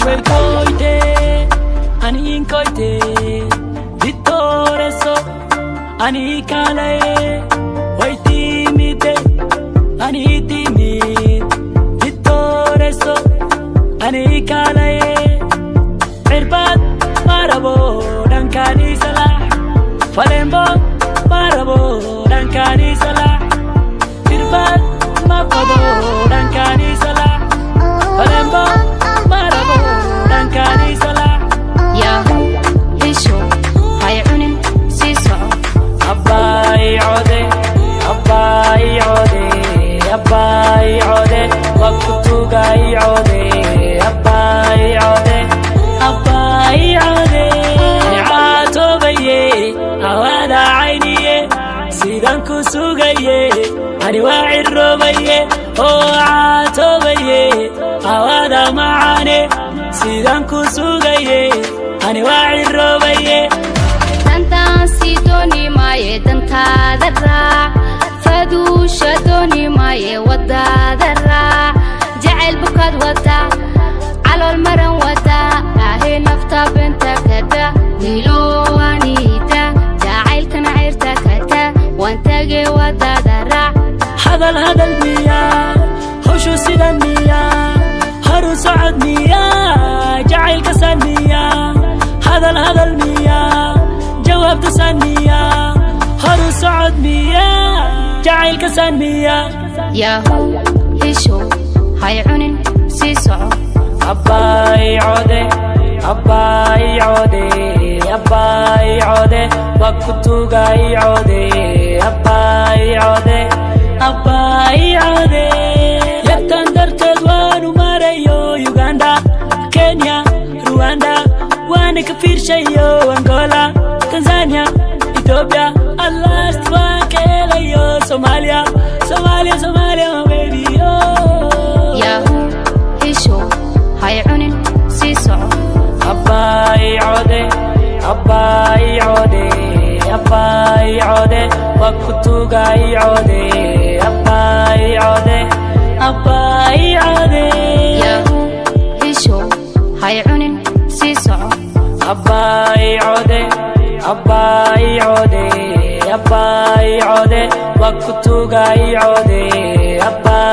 Way koyte, ani koyte, ditoreso, ani kalaye, way timide, ani timid, ditoreso, ani kalaye, cirbad marabo dhankani salax, falembo marabo dhankani salax, cirbad mafado dhankani salax, falembo marabo dhankani salax. Yahuu, hishow, hay cunin, sii soco. Abbaay code, abbaay code, abbaay code, waa ku tugay code, abbaay code, abbaay code. Caatoobaye, awada cayniye, sidaan ku sugaye, ani waa ciroobaye, oo caatoobaye, awada macane, sidaan ku sugaye, ani waa ciroobaye. Dantaan sii dooni maaye, dantaada raac. Faduusha dooni maaye, waddaada raac. Jacayl bukaad wata, calool maran wata, ahe nafta beenta kada, wiilo aniida jacaylkana ceyrta kata, waan tage, waddaada raac. Hadal hadal miyaa? Hawshu sidan miyaa? Horu socod miyaa? Jacaylka san miyaa? Hadal hadal miyaa? Jawaabta san miyaa? Horu socod miyaa? Jacaylka san miyaa? Yahuu, hishow, hay cunin, sii soco. Abbaay code, abbaay code, abbaay code, waa ku tugay code, abbaay code, abbaay code. Yartan darteed waanu marayo Uganda, Kenya, Rwanda, waana ka fiirshayo Angola, Tanzania, Ethiopia, at last waan ka helayo Somalia, Somalia, Somalia, my baby, oh. Yahuu, hishow, hay cunin, sii soco. Abbaay code, abbaay code, abbaay code, waa ku tugay code, abbaay code, abbaay code. Yahuu, hishow, hay cunin, sii soco. Abbaay code, abbaay code, abbaay code, waa ku tugay code, abbaay.